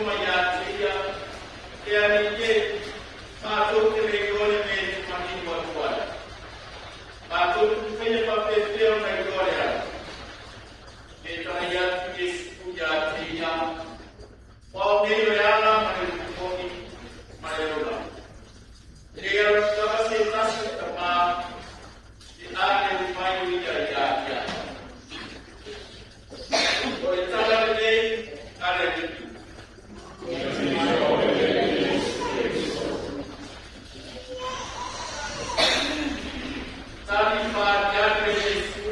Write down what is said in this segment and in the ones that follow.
Toma ia te ia, e alii e, matou te le iloa le mea e te manino atu ai. Matou te faia faapefea ona iloa le ala. Me talai atu Iesu ia te ia, o au nei o le ala ma le upu moni ma le ola. E le alu atu lava se tasi i le Tamā, pe a le ui mai o ia ia te au. O le tala lenei a le Alii. Tali faaaliali a Iesu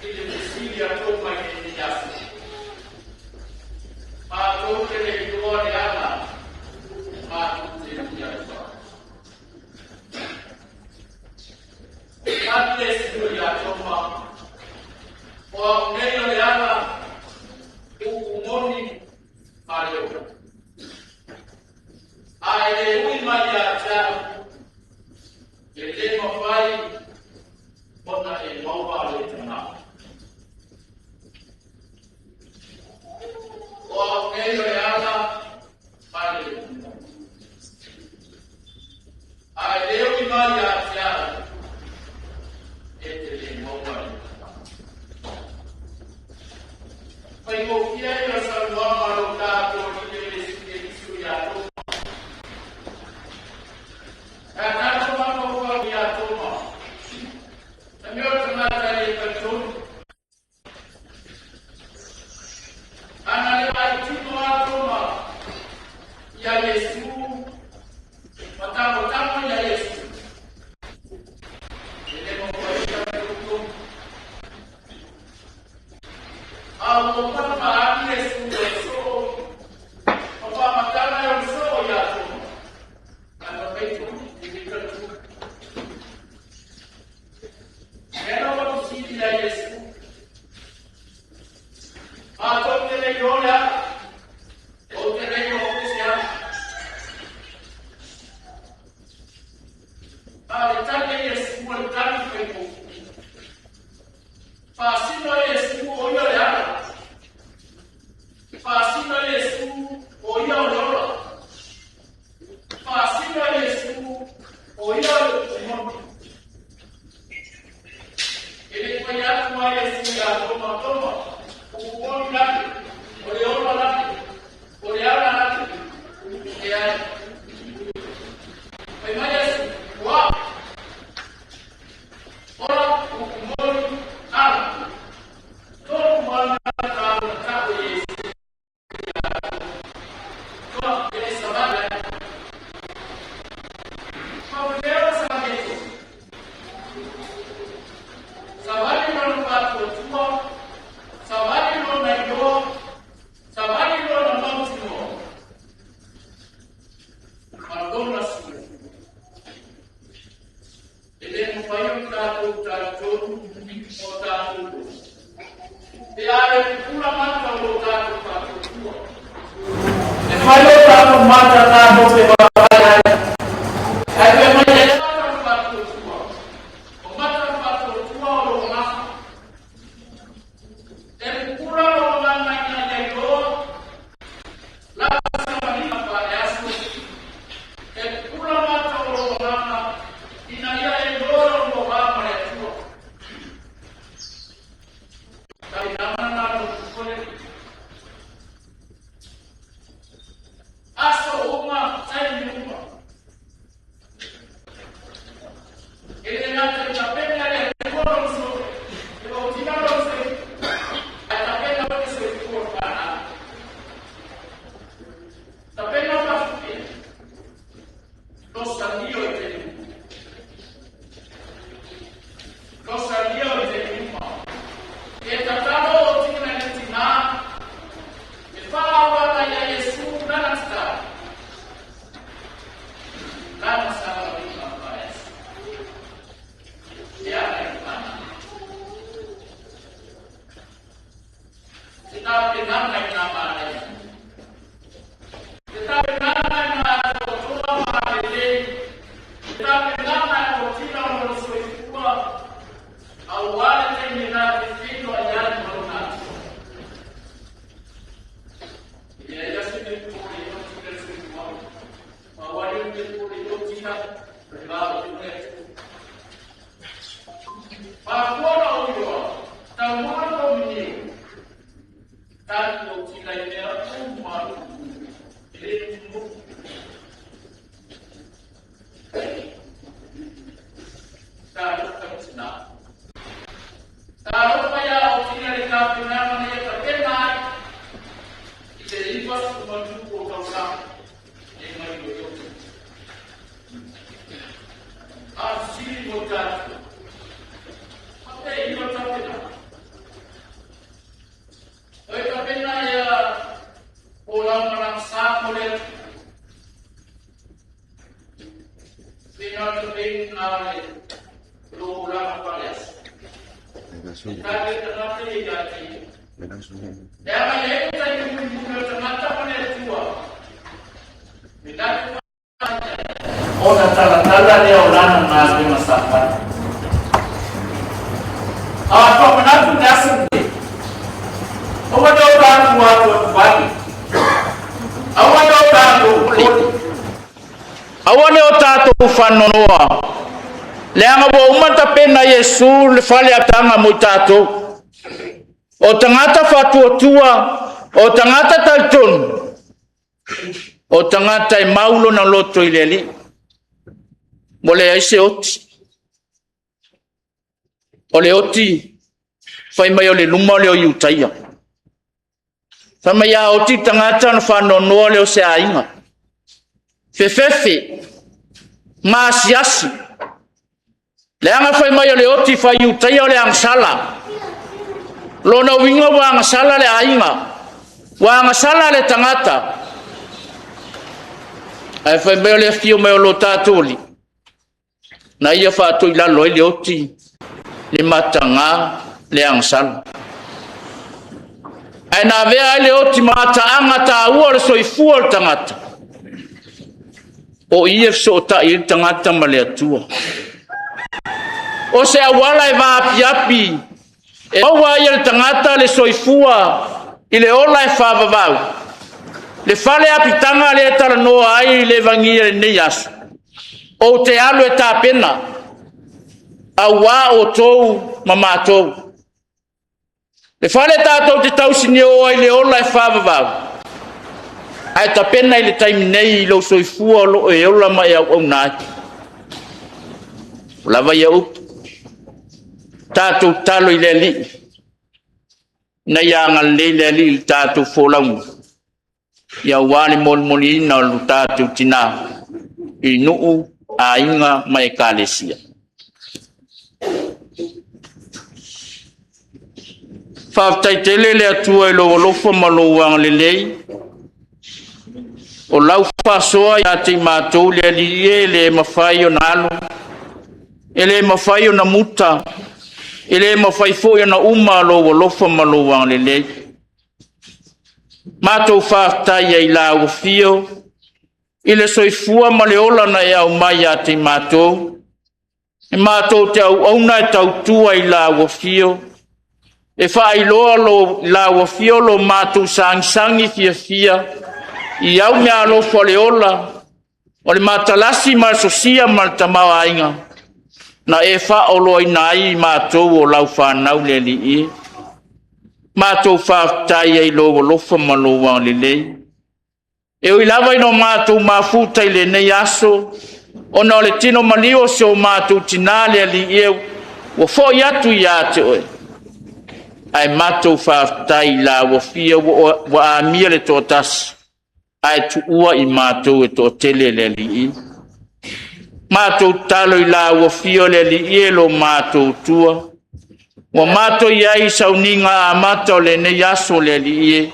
i le fesili a Toma i lenei aso. Matou te le iloa le ala matou te ui atu ai. Tali Iesu ia Toma, o au nei o le ala, upu moni ma le ola. A e le ui mai ia te au, e le mafai ona e maua le Tamā. O au nei o le ala ma le upu moni. A e le ui mai ia te au, e te le maua le Tamā. Faigofie ai o saunoaga a lo tatou Alii o Iesu Keriso iā Toma. Ae a tatou mafaufau iā Toma, e mea o le tagata e le talitonu. Ana le vaai tino a Toma iā Iesu ma tagotago iā Iesu, e le mafai ona talitonu. A ua pata maali Iesu e soo, ma faamatala e o le soo iā Toma. Ae fai mai Toma, e le talitonu. Lea na ua fesili ia Iesu, Matou te le iloa le ala, ou te le iloa foi se ala. A o le tali a Iesu o le tali faigofie. Faasino e Iesu o ia o le ala. Faasino e Iesu o ia o le ola. Faasino e Iesu o ia o le upu moni. E le fai atu a Iesu iā Toma, Toma, upu moni lale, o le ola lale, o le ala lale. Leai. Fai mai Iesu, o au. Ola, upu moni, ala. Tolu mana tāu na tau e Iesu iā Toma. Toma, e le savali ai. Faapefea ona savali ai Toma? Savali lona faatuatua, savali lona iloa, savali lona mautinoa, ma lona silafia. E le mafai ona tatou talitonu o tatou loto. Pe a le pupula mata o lo tatou faatuatua. E fai o tatou mata tatou te vaavaai ai. Ae fai mai e mata le faatuatua. O mata le faatuatua o lou agaga. E pupula lou agaga ina ia iloa lava savaliga faale-aso. E pupula mata o lou agaga ina ia e iloa lou va ma le Atua. Aso uma, taimi Tagata ia ia te ia. Leaga e iai le taimi mulimuli o le tagata ma le Atua. E latou ona talatala lea o lana galuega sa fai. A faamanatu le aso lenei, aua ne o tatou atuatuvale, aua ne o tatou popole, aua ne o tatou faanoanoa, leaga ua uma tapena e Iesu le fale apitaga mo i tatou. O tagata faatuatua, o tagata talitonu, o tagata e mau lona loto i le Alii, ua leai se oti. O le oti, fai mai o le luma lea o Iutaia. Fai mai a oti le tagata ona faanoanoa lea o se aiga, fefefe, maasiasi, leaga fai mai o le oti fai-Iutaia o le agasala. O lona uiga ua agasala le aiga, ua agasala le tagata, ae fai mai o le afio mai o lo tatou Alii, na ia faatoilalo ai le oti, le mataga, le agasala. Ae na avea ai le oti ma mataaga taua o le soifua o le tagata, o i e fesootai ai le tagata ma le Atua. O se auala e vaapiapi e maua ai e le tagata le soifua i le ola e faavavau, le fale apitaga lea e talanoa ai le evagila i lenei aso, ou te alu e tapena, aua outou ma matou. Le fale tatou te tausinio ai i le ola e faavavau, ae tapena i le taimi nei i lou soifua o lo o e ola ma e auauna ai. Ua lava ia upu, tatou tatalo i le Alii ina ia agalelei le Alii i le tatou folauga, aua le molimoliina o lo tatou tina i nuu, aiga ma ekalesia. Faafetai tele le Atua i lou alofa ma lou agalelei, o lau faasoa ia te i matou le Alii e le mafai ona galo, e le mafai ona muta, e le mafai foi ona uma lou alofa ma lou agalelei. Matou faafetai ai i lau afio i le soifua ma le ola na e aumai ia te matou, e matou te auauna e tautua i lau afio, e faailoa i lau afio lo matou sagisagi fiafia i au meaalofa o le ola, o le matalasi ma le sosia ma le tamaoaiga na e faaoloaina ai i matou o lau fanau le Alii e. Matou faafetai ai i lou alofa ma lou agalelei. E ui lava ina matou mafuta i lenei aso ona o le tino maliu o si o matou tina le Alii e, ua foi atu ia te oe, ae matou faafetai i lau afio ua amia le toatasi ae tuua i matou e toatele le Alii. Matou tatalo i lau afio le Alii e lo matou Atua, ua matou i ai i sauniga amata o lenei aso le Alii e,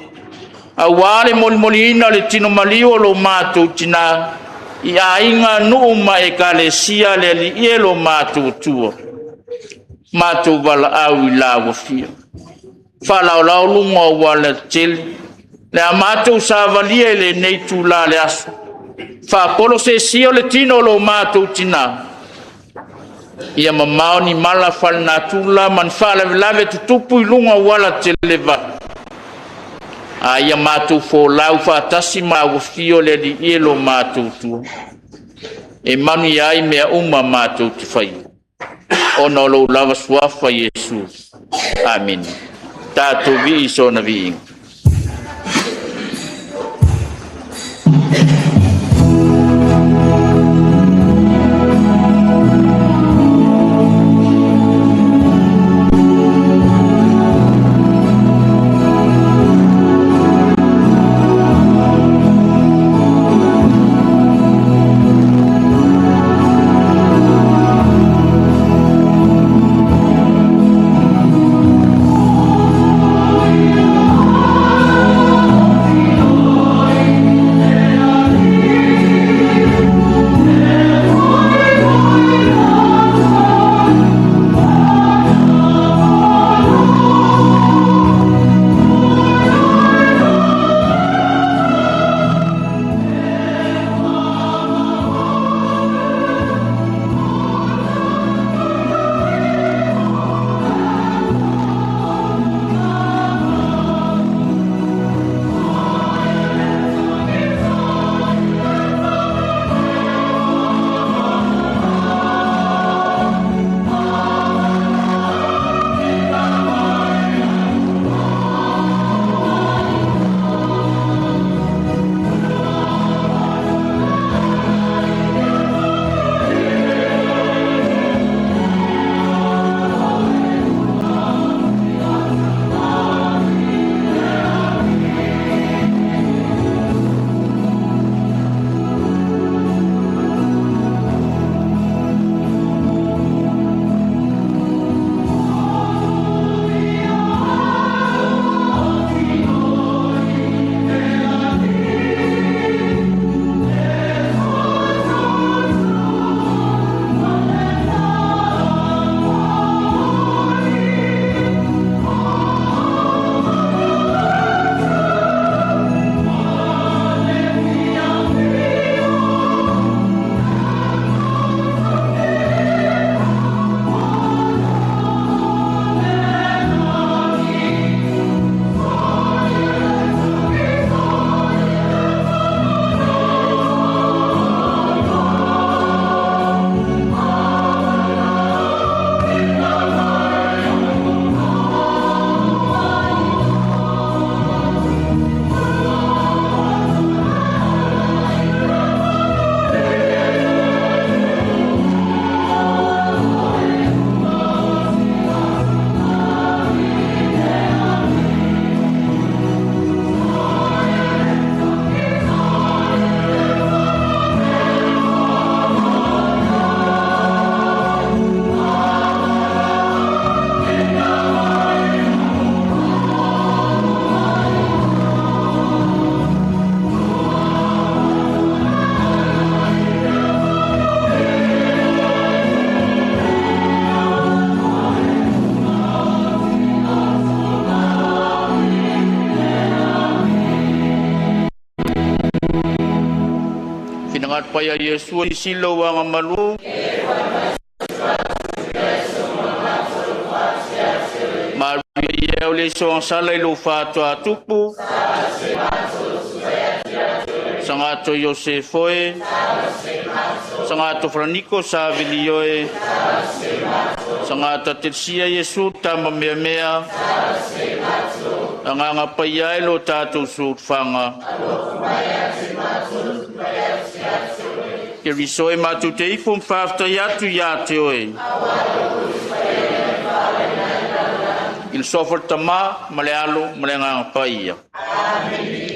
aua le molimoliina o le tino maliu o lo matou tina i aiga, nuu ma ekalesia le Alii e lo matou Atua, matou valaau i lau afio. Faalaolao luga o aualatetele, le a matou savalia i lenei itula o le aso, faapolo se sia o le tino o lo matou tina, ia mamao ni mala faalenatura ma ni faalavelave tutupu i luga o auala televavave, a ia matou folau faatasi ma lau afio le Alii e lo matou Atua, e manuia ai mea uma matou te faia, ona o lou lava suafa Iesu. Amene. Tatou vii i sona viiga. Paia Iesu i sila uaga malu. Maria ia o le soang sala i lo whātua tupu. Sangato Iosefoe. Sangato Franiko sa vilioe. Sangata Telsia Iesu tama mea mea. Anganga paia e lo tātou sūtwhanga. Ke riso e mātou te ipo mwhawhtai atu ia te oe. Il sofa tama, ma le alo, ma le nganga paia. Amen.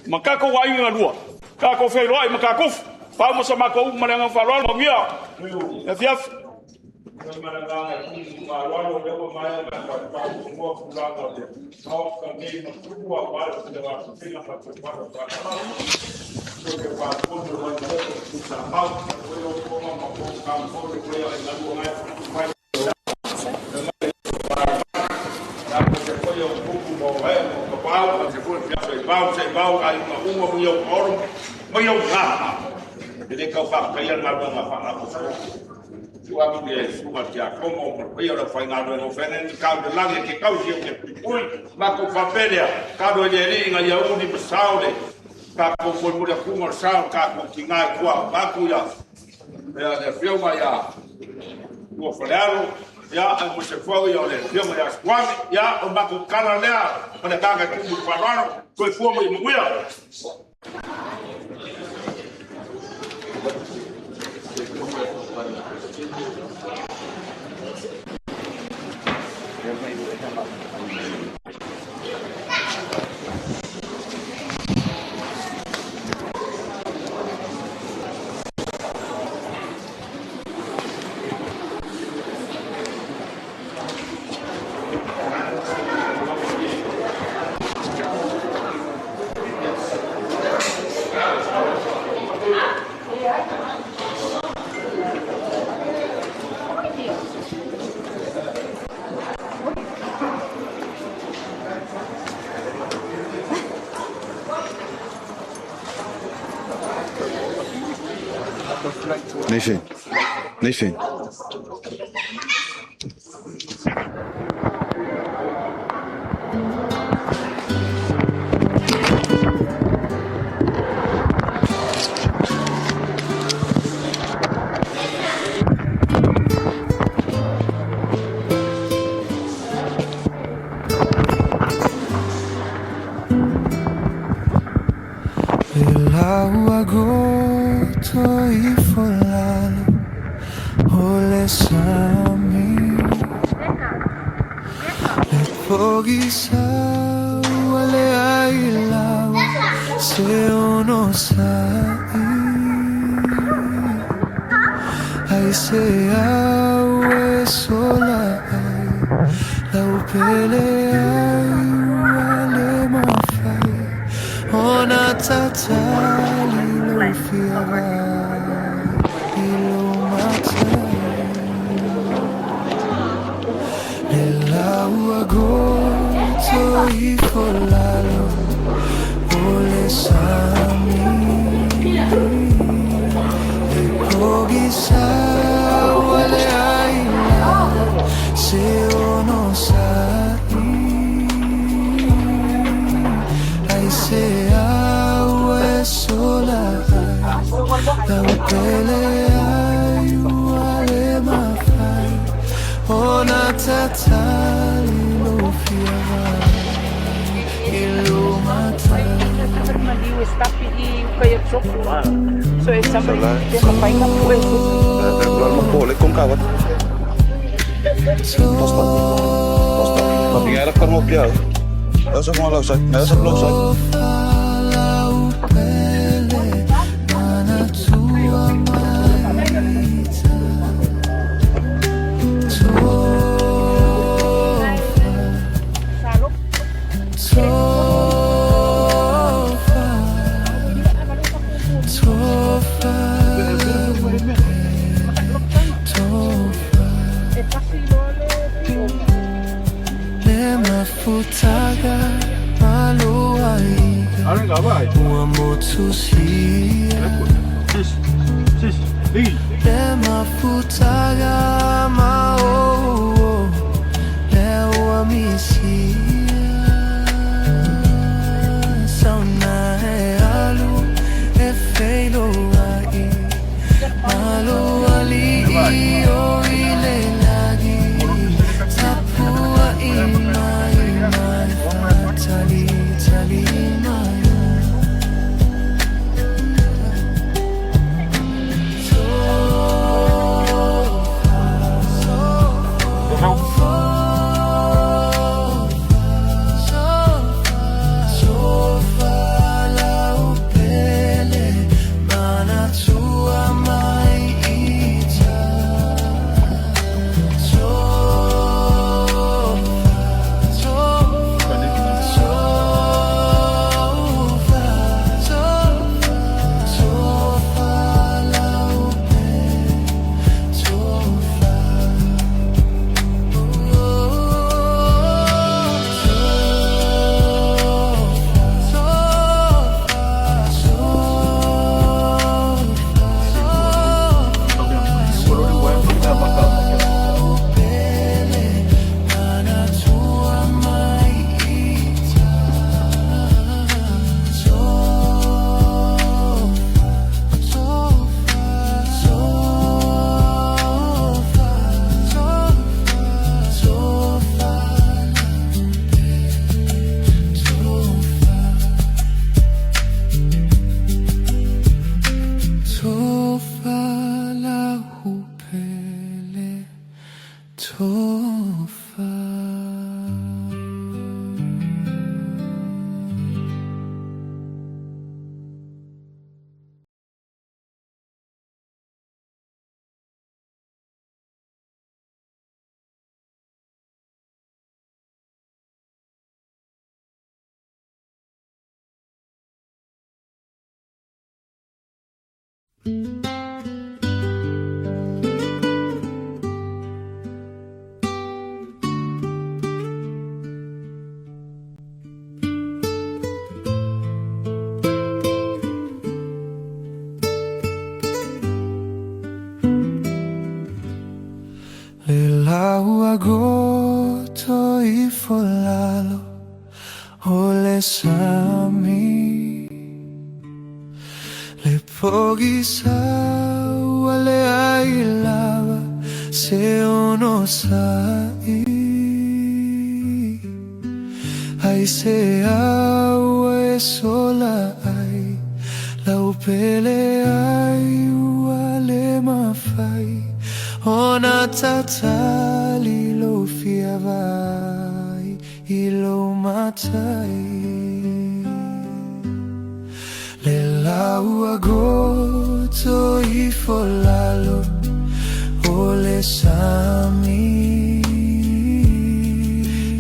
Makako wa inga lua. Kako whenua i makakofu. Pau masa mako u malenga whalwalo ngia. E fiaf. Nathan. Nathan. Se onosai Ai se au e sola ai Lau pele ai ua le mafai Ona tatali lou fia vaai I lou matai Le lau ua goto ifo lalo o le sami Le pogisa ua leai lava se onosai Ai se au e sola ai Lau pele ai ua le mafai Ona tatali lou fia vaai I lou matai. Falaupele manatua mai Tofa, tofa, tofa, tofa. Le mafutaga maluaiga Ua motusia Le mafutaga maouo Le ua misia Sauna e alu e feiloai Malu alii o i le lagi Tapuai mai mai Tali tali mai. Tofa lau pele manatua mai ita. Tofa, tofa, tofa, tofa lau pele, tofa. Tofa lau pele, tofa. Le lau ua goto ifo lalo o le sami Le pogisa ua leai lava se onosai Ai se au e sola ai Lau pele ai ua le mafai Ona tatali lou fia vaai I lou matai. la ua goto ifo lalo o le sami.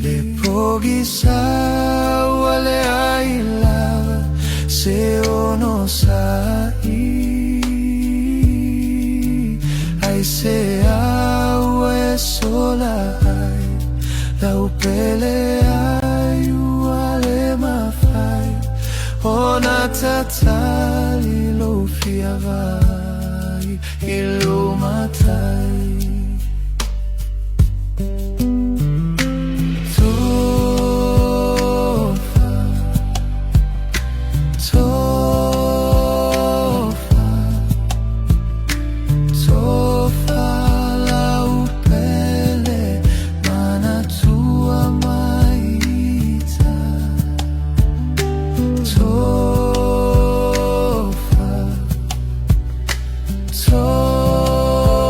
Le pogisa ua leai lava se onosa'i. Aisea ua e sola ai lau pele ai ua le mafai ona tatali lou fia vaai i lou matai. Tofa, tofa, tofa lau pele manatua mai ita. Tofa, tofa,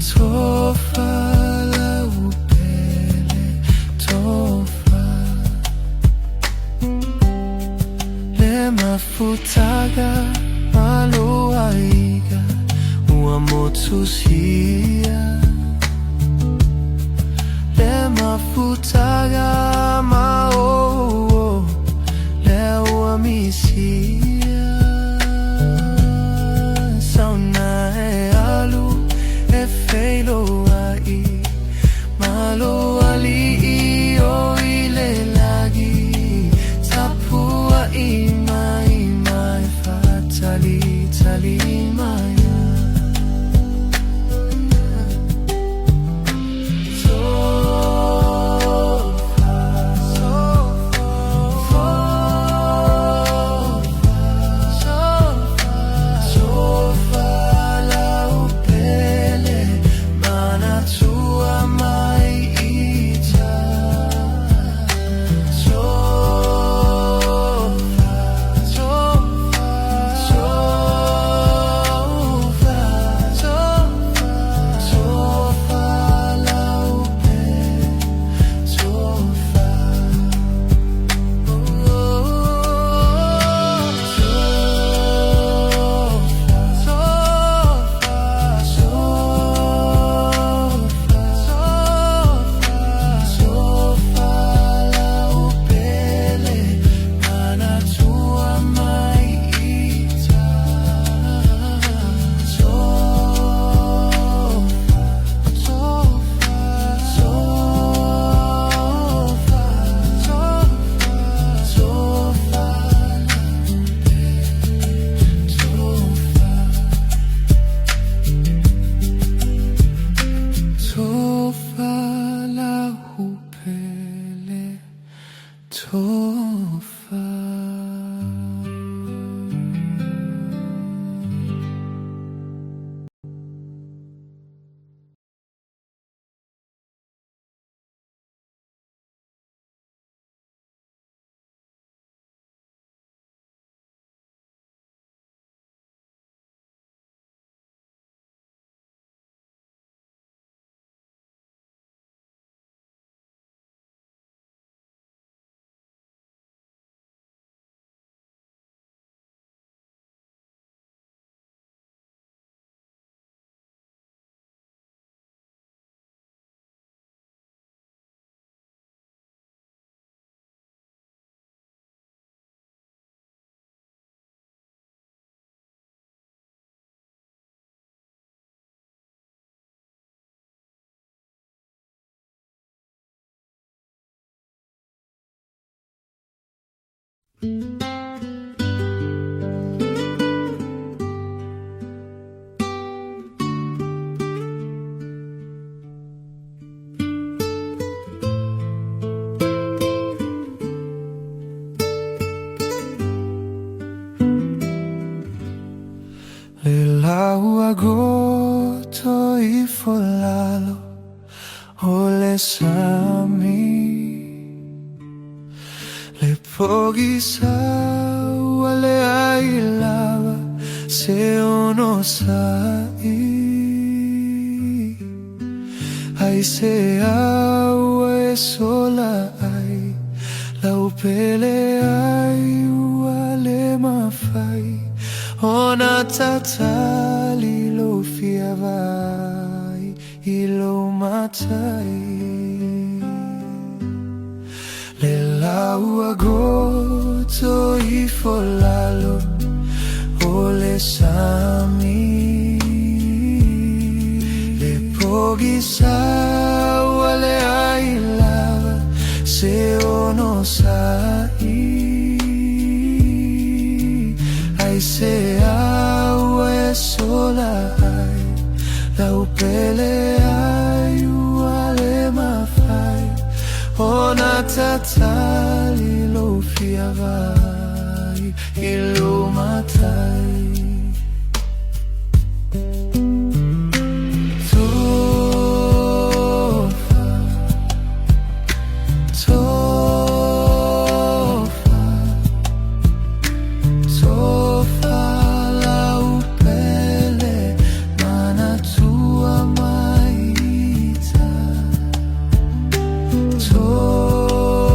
tofa lau pele, tofa. Le mafutaga ma lou aiga ua motusia. Le mafutaga ma ou lea ua misia. Sauna e alu e feiloai ma lou alii o i le lagi. Tapuai mai ma e faatalitali mai. Tofa, tofa, tofa lau pele manatua mai ita. Tofa, tofa, tofa, tofa lau pele, tofa. Tofa, tofa, tofa, tofa lau pele manatua mai ita. Tofa, tofa, tofa, tofa, tofa lau pele, tofa. Tofa lau pele, tofa. Le la ua goto ifo lalo o le sami. Le pogisa ua leai lava se onosa'i. Aisea ua e sola ai lau pele ai mafai ona tatali lou fia vaai i lou matai. Le la ua goto ifo lalo o le sami. Le pogisa ua leai lava se onosa'i. Aisea ua e sola ai lau pele ai ua le mafai ona tatali lou fia vaai i lou matai. Tofa, tofa, tofa lau pele manatua mai ita.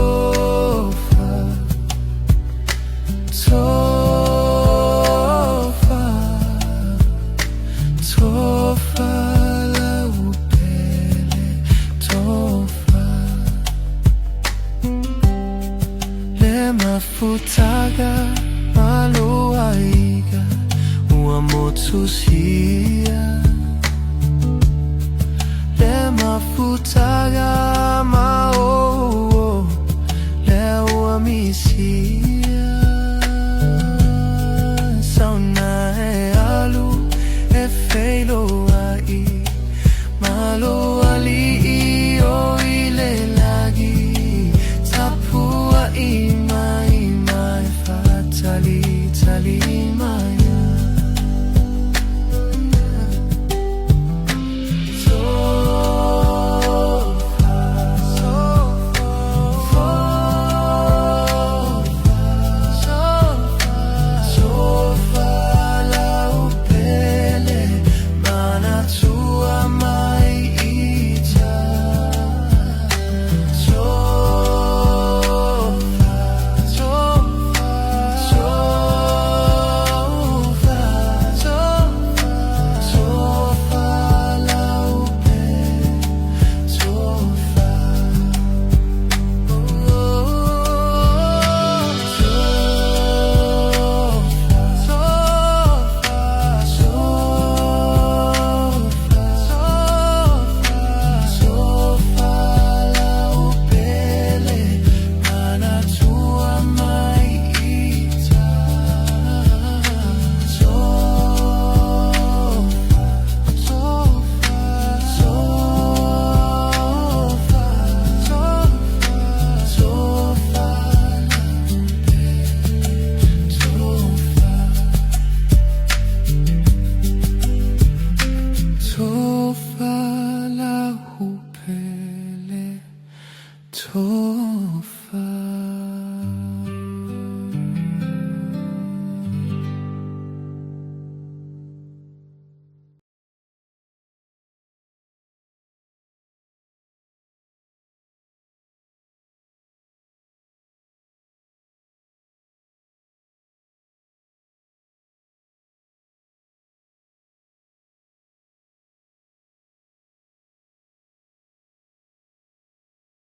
Tofa, tofa, tofa lau pele tofa. Le mafutaga ma lou aiga ua motusia. Le mafutaga ma ou lea ua misia. Sauna e alu e feiloai ma lou alii o i le lagi. Tapuai mai ma e faatalitali mai. Tofa, tofa, tofa lau pele manatua mai ita. Tofa, tofa, tofa, tofa lau pele tofa. Tofa, tofa, tofa, tofa lau pele manatua mai ita. Tofa, tofa, tofa, tofa, tofa. Tofa lau pele tofa.